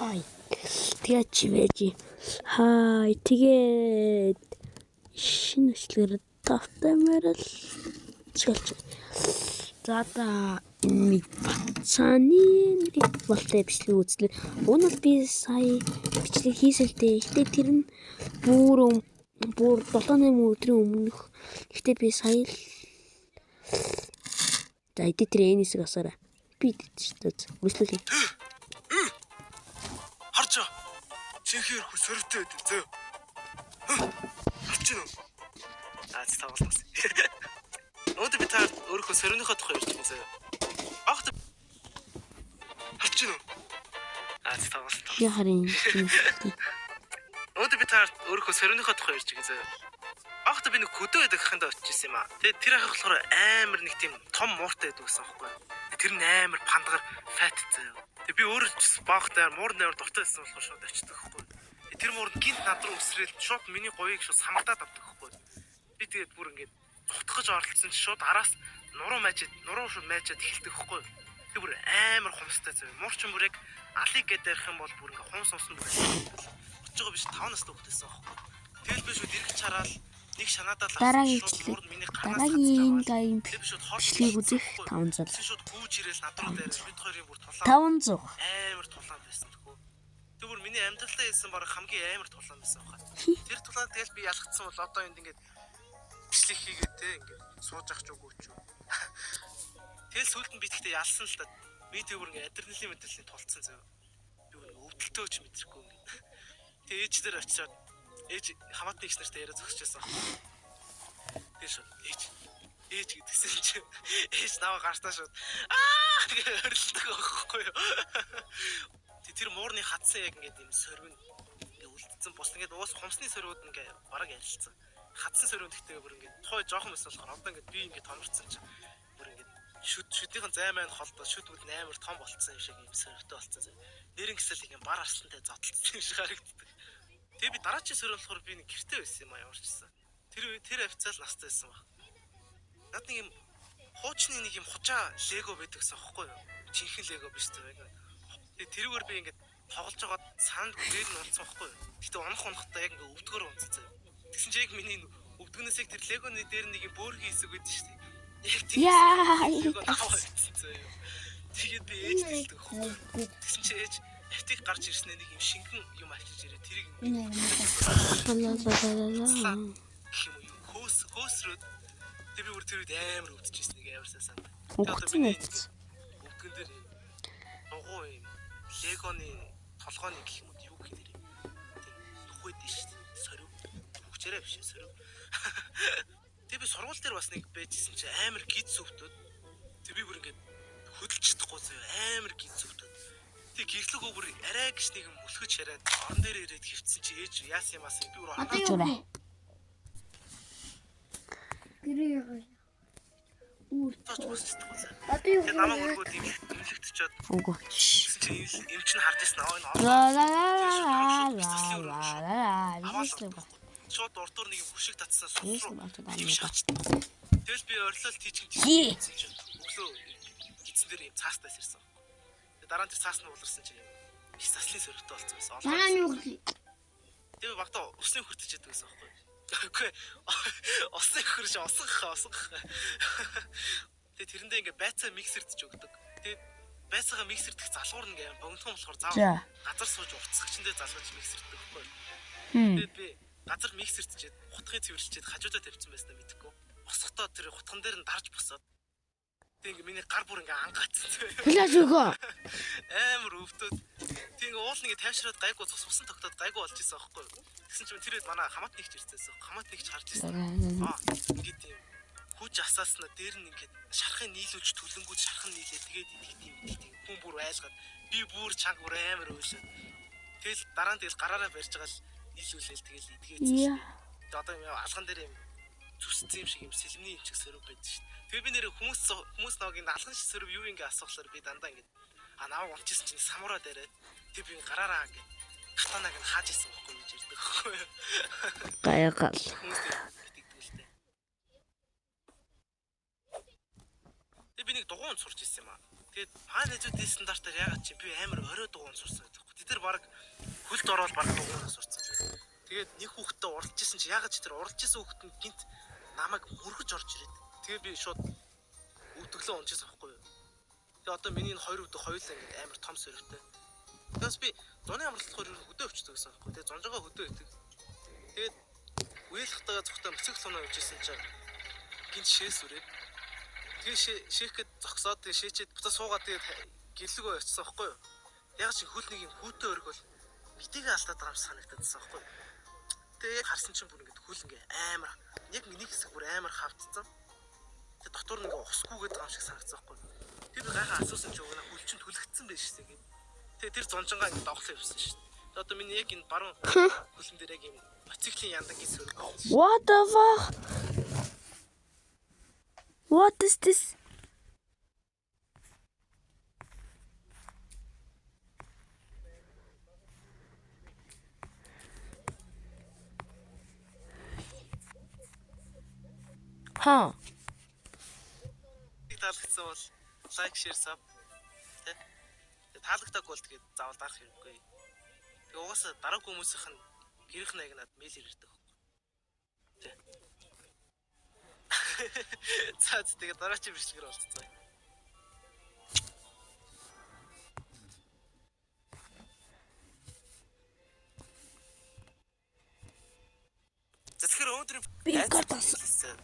Хай. Тэгээд чивээжи. Хай. Тэгээд шинэ бичлэгээр тавтай морил цэгэлж. За та нэг бацааны нэг болтой бичлэг үзлээ. Өнөөдөр би сая бичлэг хийсэн л дээ. Гэтэ тэр нь бүр бүр 7 8 өдрийн өмнөх. Гэтэ би сая л за эдитер энэ хэсэг асаарай. Би эдит шүү дээ. Үргэлжлүүлье. Харж аа. Шинхээр хүү сөрөвтэй байд зөө. Харж гинөө. Аа тоглосон. Өнөөдөр би та өөрийнхөө сөрөвнийхөө тухай ярьж байгаа зөө. Багт харж гинөө. Аа тоглосон. Би харин юм. Өнөөдөр би та өөрийнхөө сөрөвнийхөө тухай ярьж байгаа зөө. Багт би нэг хөдөө байдаг хаханд очиж исэн юм аа. Тэгээд тэр ах болохоор амар нэг тийм том мууртай байдаг гэсэн аахгүй. Тэр нь амар пандгар фат зөө. Тэгээд би өөрөө ч гэсэн багт амар муурн амар дуртай байсан болохоор шууд очдог аахгүй. Тэгээд тэр муур нь гинт над руу өсрөөл шууд миний гоёыг шууд самгадаад авдаг аахгүй. Би тэгээд бүр ингээд зутгах гэж оролцсон чи шууд араас нуруу майжаад нуруу шууд майжаад эхэлдэг аахгүй. Тэр бүр амар хумстай зөө. Муур ч бүр яг алыг гээд барих юм бол бүр ингээд хумс хумс нь бүр очиж байгаа биш 5 настай хүүхдээсэн аахгүй. Тэгэл би шууд эргэж хараад нэг шанаадаа л авсан Дараагийн шууд бичлэг. муур нь миний гарнаас Дараагийн хатж аваад. гайм Тэр би шууд хоол бичлэгийг үзэх 500. Тэгсэн шууд гүүж ирээл над руу дайрал бид хоёрын бүр тулаан 500. амар тулаан байсан тхүү. Тэр бүр миний амьдралдаа хийсэн баг хамгийн амар тулаан байсан баха. Тэр тулаан тэгэл би ялгцсан бол одоо энд ингээд бичлэг хийгээд те ингээд сууж ах ч үгүй ч юу. Тэгэл сүүлд нь би тэгтээ ялсан л та. Би тэр бүр ингээд адреналин мэдрэлийн тулцсан зөө. Би бүр ингээд өвдөлтөө ч мэдрэхгүй ингээд. Тэгээ ээж дээр очиод ээж хамаатны их нартай яриа зогсож байсан. Тэр шууд ээж ээж гэдгсэн чи ээж наваа гартаа шууд аа гэж орилдог байхгүй юу. Тэр муурны хатсан яг ингээд юм сорвин ингээд үлдсэн бус ингээд уус хумсны сорвууд ингээд бараг ярилцсан. Хатсан сорвин гэхдээ бүр ингээд тухай жоохон байсан болохоор одоо ингээд би ингээд томорцсон чи бүр ингээд шүд шүдийнхэн зай маань холдоо шүд үд амар том болцсон юм шиг юм сорвтой болцсон. Нэрэн гисэл ингээд бар арслантай зодтолцсон юм шиг харагддаг. Тэгээ би дараагийн сорвин болохоор би нэг гэрте байсан юм а ямар ч гэсэн. Тэр тэр авцаал настай байсан баг. Над нэг юм хуучны нэг юм хужаа лего байдаг гэсэн аахгүй юу? Жинхэнэ лего биш зөө. Тэгээ тэрүүгээр би ингээд тоглож байгаад санд дээр нь унтсан аахгүй юу? Гэтэ унах унахтаа яг ингээд өвдгөр унтсан зөө. Тэгсэн чинь яг миний өвдгөнөөс яг тэр легоны дээр нэг юм бөөрхөн хэсэг байдаг шүү дээ. Яг тэр Яа. лего аваа гэсэн зөө. Тэгээд би ээж дэлдэг аахгүй юу? Тэгсэн чинь ээж автыг гарч ирснээр нэг юм шингэн юм авчиж ирээ. Тэрийг ингээд Ла ла ла ла ла. гэх юм уу юу хөөс хөөсрөөд тэр би бүр тэр үед амар өвдөжсэн нэг амар сайн санд. Үхсэн үхсэн. Өвдгөн дээр юм дугуй юм легоны толгооны гэх юм уу юу гэх нэр юм. Тийм нүхээд шүү дээ. Сорив. Хүчээрээ биш сорив. Тэр би сургууль дээр бас нэг байжсэн чи амар гиз өвдөд. Тэр би бүр ингээд хөдөлж чадахгүй зөө амар гиз өвдөд. Тэг гэрлэгөө бүр арай гэж нэг юм мөлхөж яриад орон дээр ирээд хөвцсөн чи ээж яасан юм асан би бүр Одоо юу Зүрэ. вэ? Гэрээ яа. Үр. орооч босч чадахгүй зөө. Одоо юу Тэгээ намайг өргөөд имлэгтчихэд Үгүй. Тэгсэн чинь эмч нь харж ирсэн аа энэ Ла орон ла ла ла ла ла ла. аваад Бичлэг ба. шууд урдуур нэг юм хөшиг татсан сус Бичлэг руу болчиход юм аа. шахацсан. Тэгэл би орилол тийч Хий. гэсэн чинь өглөө гидсэн дээр юм цаастаас ирсэн. Тэгээ дараа нь тэр цаас нь ууларсан чинь юм их заслын сөрөгтэй болсон байсан. Дараа нь юу гэх Тэгээ багтаа усны хөртөж яадаг байсан байхгүй. Үгүй усны хөр чи усгах усгах. Тэгээ тэрэндээ ингээ байцаа миксердэж өгдөг. Тэгээ байцаагаа миксердэх залгуур нь ингээ богинохон болохоор За. заавал газар сууж уртсагчэндээ залгаж миксерддэг байхгүй. Хм. Тэгээд би газар миксерчээд хутгийн цэвэрлчээд хажуудаа тавьсан байснаа мэдэхгүй. Босохдоо тэр хутган дээр нь дарж босоод тэг ингээ миний гар бүр ингээ ангаацсан. Флаш өгөө. Амар өвдөд. Тэг ингээ уул ингээ тайвшраад гайгүй цус усан тогтоод гайгүй болж исэн аахгүй юу. Тэгсэн чинь тэр үед манай хамаатны ихч ирсэн. Хамаатны ихч харж ирсэн. Аа ингээд юм хүч асааснаа дээр нь ингээд шархыг нийлүүлж төлөнгүүд шархан нийлээ тэгээд идэх тийм идэх тийм хүн бүр айлгаад би бүр чанга бүр амар уйлаад. Тэгэл дараа нь тэгэл гараараа барьж байгаа л нийлүүлээл тэгэл идгээсэн Яа. шүү дээ. Одоо юм алган дээр юм зүсцэн юм шиг юм сэлмний юм шиг сөрөг байдаг шүү дээ. Тэгээ би нэр хүмүүс хүмүүс нэг энэ алган шиг сөрөг юу ингэ асуухлаар би дандаа ингэ а наваг унчижсэн чинь самураа дээрээ тэг би гараараа ингэ катанаг нь хааж исэн байхгүй гэж ярьдаг байхгүй юу. Гайгал. Хүмүүс итгэдэг л дээ. Тэг би нэг дугуй сурч ирсэн юм аа. Тэгээд манай найзуудын стандартаар ягаад чи би амар орой дугуй сурсан гэдэг. Тэд Бид нар баг хөлд ороод баг дугуйнаас сурцсан. Тэгээд нэг хүүхэдтэй уралж исэн чи ягаад ч тэр уралж исэн хүүхэд нь гинт намайг мөргөж орж ирээд. Тэгээ би шууд өвдөглөө унжижсэн байхгүй юу. Тэгээ одоо миний энэ хоёр өвдөг хоёулаа ингээд амар том сөрөвтэй. Тэгээс би зуны амралт болохоор ер нь хөдөө өвчдөг гэсэн байхгүй. Тэгээ зунжаага хөдөө өгдөг. Тэгээд үеэлхтэйгээ зүгтээ мотоцикл унаа явж исэн чинь гинт шээс үрээд. Тэгээ шээхэд зогсоод тэгээ шээчээд буцаа суугаад тэгээ гэрлэгөө очсон байхгүй юу. Яг чи хөл нэг юм хүүтэн өрг бол мэдээгээ алдаад байгаа юм санагдадсан байхгүй юу. Тэгээ яг харсан чинь бүр ингээд хөл ингээ амар яг нэг хэсэг бүр амар хавтцсан. Тэгээ дотор нь ингээ усгүйгээд байгаа юм шиг санагдсан байхгүй юу. Тэр би гайхаа асуусан чи өгнө хөл чинь түлэгдсэн байж шээ гээд. Тэгээ тэр зунжангаа ингээ доглоо явсан шүү дээ. Тэгээ одоо миний яг энэ баруун хөлн дээр яг юм мотоциклийн яндангийн сөрөг байна шүү. What the fuck? What is this? Ха. Таалагдсан бол like, share, sub тэ. Тэгээ таалагдаагүй бол тэгээд заавал дарах хэрэггүй. Тэгээ угаасаа дараагүй хүмүүсийнх нь гэрэх нэг над мэйл ирдэг байхгүй. Тэ. За тэгээ дараагийн бичлэгээр уулзцгаая. За тэгэхээр өнөөдрийн Би рекорд авсан.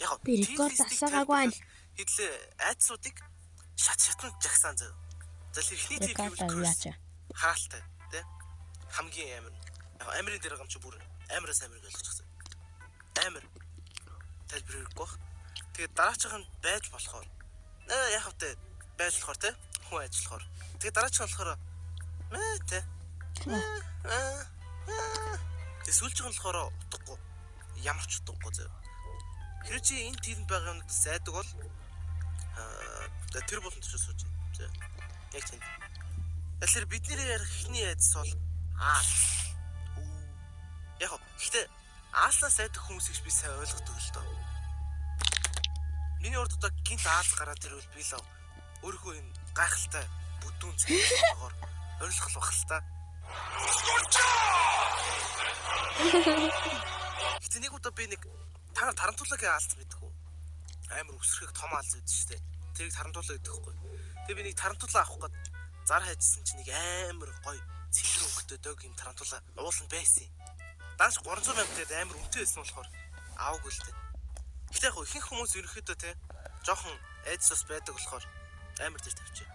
Яг Би рекорд асаагаагүй байна. Хэдлээ айдсуудыг шат шатанд жагсаан заяа. За л эхний тийг Рекорд гэвэл яач. хараалтай тий. Хамгийн амар. Яг амирын дээр байгаа юм чи бүр амираас амирыг ойлгочихсон. Амир тайлбар хэрэггүй бах. Тэгээд дараачих нь байж болохоор яг хавтай байж болохоор тий. Хүн ажиллахаар. Тэгээд дараачих нь болохоор мэ тий. Тэгээд сүүлчийнх нь болохоор утгагүй. Ямар ч утгагүй заяа. Хэрэг чи энэ тийрэнд байгаа юмнууд сайдаг бол тэр болон төшөө сууж. За. Яг тэнд. Тэгэхээр бидний ярих эхний айдас бол аа. Яг гэхдээ ааснаас айдах хүмүүсийг би сайн ойлгодог л доо. Миний урд одоо гинт ааз гараад ирвэл би л өөрийнхөө энэ гайхалтай бүдүүн цайгаар орилох бах л та. Гэтэ нэг удаа би нэг тарантулагийн аалз мэдэх үү? Амар өсрөхийг том аалз байдаг шүү дээ. Тэрийг тарантулаа гэдэг хгүй. Тэгээ би нэг тарантулаа авах гээд зар хайжсан чинь нэг амар гоё цэвэр өнгөтэй дог юм тарантулаа ууланд байсан юм. Дааш 300 мянга тэгээд амар үнэтэй байсан болохоор аваагүй л дээ. Гэтэ яг ихэнх хүмүүс ерөнхийдөө те жоохон айдас бас байдаг болохоор амар дээр тавьчих.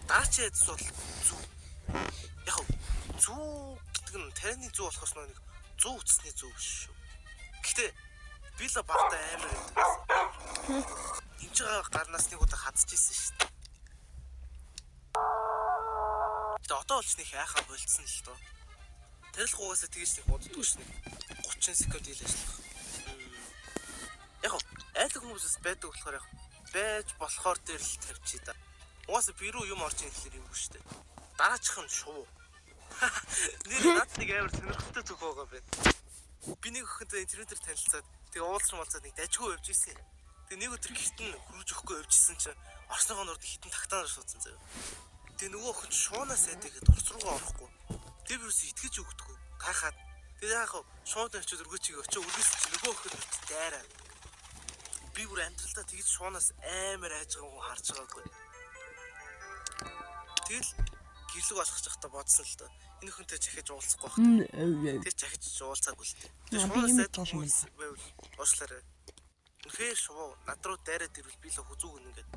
Дараачийн айдас бол зүв. Яг зүв гэдэг нь тарианы зүв болохоос нэг зүү үтсний зүв биш шүү. Гэтэ би л багтаа амар байдаг байсан. Энд байгаа гарнаас нэг удаа хадж ирсэн шүү дээ. Гэтэ одоо болж нэг айхаа болцсон л доо. Тарилах угаасаа тэгэж нэг уддгүй ш нэг 30 секунд ил ажиллах. Яг айлаг хүмүүсээс байдаг болохоор яг байж болохоор дээр л тавьчих да. Угаасаа би рүү юм орж ийн гэхэлэр юм шүү дээ. Дараачих нь шувуу. Нэр над нэг амар сонирхолтой зүг байгаа юм байна. Би нэг охинтой интернетээр танилцаад тэгээ уулзсан уулзаад нэг дажгүй явж исэн. Тэгээ нэг өдөр гэрт нь хөрвж өгөхгүй явж исэн чинь орсныгоо нурд хитэн тагтаанаар суудсан заяа. Тэгээ нөгөө охин шуунаас айдаг гээд орц руугаа орохгүй. Тэр юус итгэж өгдөггүй. Гайхаад. Тэгээ яах вэ? Шууд очиод өргөж чигээ очиод өргөс чи нөгөө охин очиж дайраа. Би бүр амьдралдаа тэгж шуунаас амар айж байгаа хүн харж байгаагүй. Тэгэл гэрлэг болгох байхдаа бодсон л доо. Энэ охинтой жахиж уулзахгүй байх. Тэр жахиж уулзаагүй л дээ. Тэр шуунаас айдаг хүмүүс байвал уушлаарай. Үнэхээр шувуу над руу дайраад ирвэл би л хүзүүг нь ингээд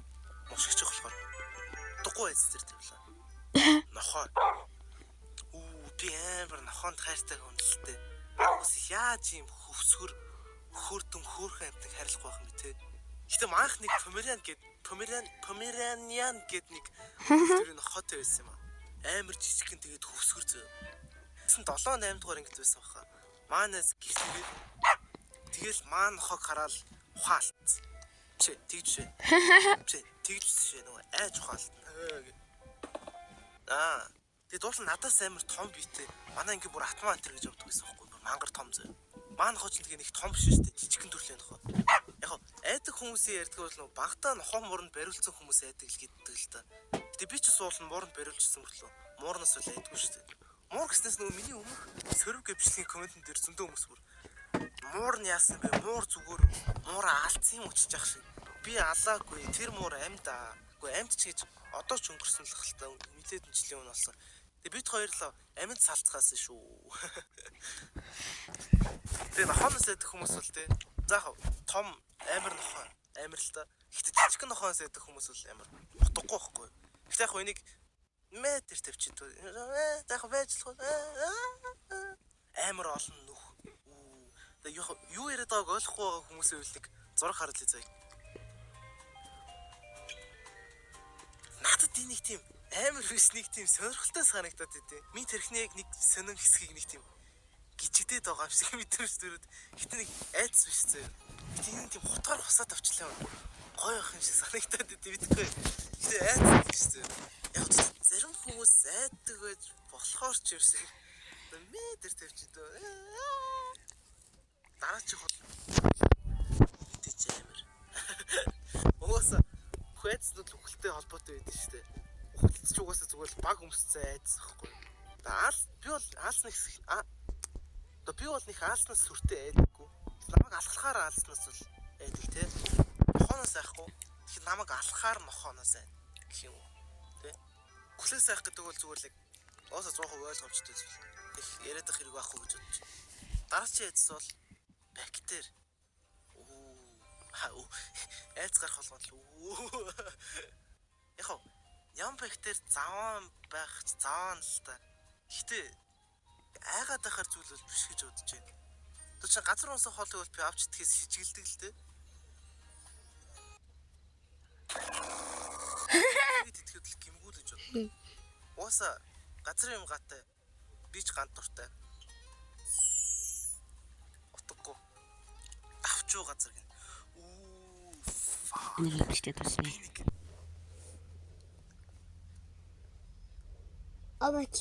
мушигчих болохоор утгагүй айц зэр тавилаа. Нохой. Үү би амар нохоонд хайртай хүн л дээ. Бас яаж ийм хөвсгөр хөөрдөн хөөрхөн амтныг харилцах байх юм бэ те. Гэтэ манх нэг Помериан гээд Помераниан гээд нэг тэр нохойтой байсан юм аа. Амар жижигхэн тэгээд хөвсгөр зөө. Тэгсэн 7 8 дугаар ангид байсан баха. Маанаас гисгээд тэгэл маан нохойг хараад ухаалт. Чи тэгж шээ. Чи тэгж шээ нөгөө айж ухаалт. Аа. Тэгээ дуусан надаас амар том биетэй. Манай анги бүр атмаа антер гэж явдаг байсан байхгүй. Бүр мангар том зөө. Маан нохой ч тэгээ нэг том биш шүү дээ. Жижигхэн төрлийн нохой. Яг айдаг хүмүүсийн ярьдаг бол нөгөө багтаа нохоо мөрөнд бариулсан хүмүүс айдаг л гэдэг л та. Гэтэ би ч суулна мууранд бариулжсэн мөртлөө муурнаас л айдгүй шүү дээ. Муур гэснээс нөгөө миний өмнөх сөрөг гэвчлэгийн комментэн дээр зөндөө хүмүүс бүр муур нь яасан бэ? Муур зүгээр муур алдсан юм учиж ах шиг. Би алаагүй. Тэр муур амьд аа. Үгүй амьд ч гэж одоо ч өнгөрсөн л хальтаа нилээд жилийн өмнө болсон. Тэгээ бид хоёр л амьд салцгаасан шүү. Тэгээ нохооноос айдаг хүмүүс бол те. За яг том амар нохоо амар л та. Гэхдээ жижигхэн нохооноос айдаг хүмүүс бол амар утгагүй байхгүй. Гэхдээ яг энийг метр тавьчих түү. За яг байж л амар олон нүх. Тэгээ юу яриад байгааг ойлгохгүй байгаа хүмүүсийн үйл нэг зураг харуулъя заяа. Надад энэ нэг тийм амар биш нэг тийм сонирхолтой санагдаад идэв. Миний тархины яг нэг сонин хэсгийг нэг тийм гिचгдээд байгаа юм шиг мэдрэмж төрөөд. Гэтэ нэг айдас биш зөө. Гэтэ энэ тийм хутгаар хусаад авчлаа. Гоё ах юм шиг санагдаад идэв мэдгүй. Гэтэ айдас биш зөө. Яг зарим хүмүүс айдаг байж болохоор ч юм шиг. Метр тавьчих дөө. Дараачих бол тийч амар. Угаасаа бүх айдснууд л үхэлтэй холбоотой байдаг шүү дээ. Үхэлт ч угаасаа зүгээр л баг өмсцэн айдас байхгүй. Аал би бол аалсны хэсэг одоо би бол нэг аалснаас сүртэй айдаггүй. Намайг алхахаар аалснаас бол айдаг те. Нохооноос айхгүй. Тэгэхээр намайг алхахаар нохооноос айд гэх юм уу. Тэ. Үхлээс айх гэдэг бол зүгээр л угаасаа 100% ойлгомжтой зүйл. Их яриад байх хэрэг байхгүй гэж бодож. Дараагийн айдас бол бактери. Айц гарах болгоод л Яг ям бактери заваан байх ч заваан л та. Гэтэ айгаад байхаар зүйл бол биш гэж бодож байна. Тэр чинь газар унсан хоолыг бол би авч идэхээс хичгэлдэг л дээ. Итгэхэд л гимгүү л гэж боддог. Угаасаа газрын юм гатай би ч гант дуртай. Утгагүй. Давчуу газар гин. Энийг бичлээ тусна. Аваач.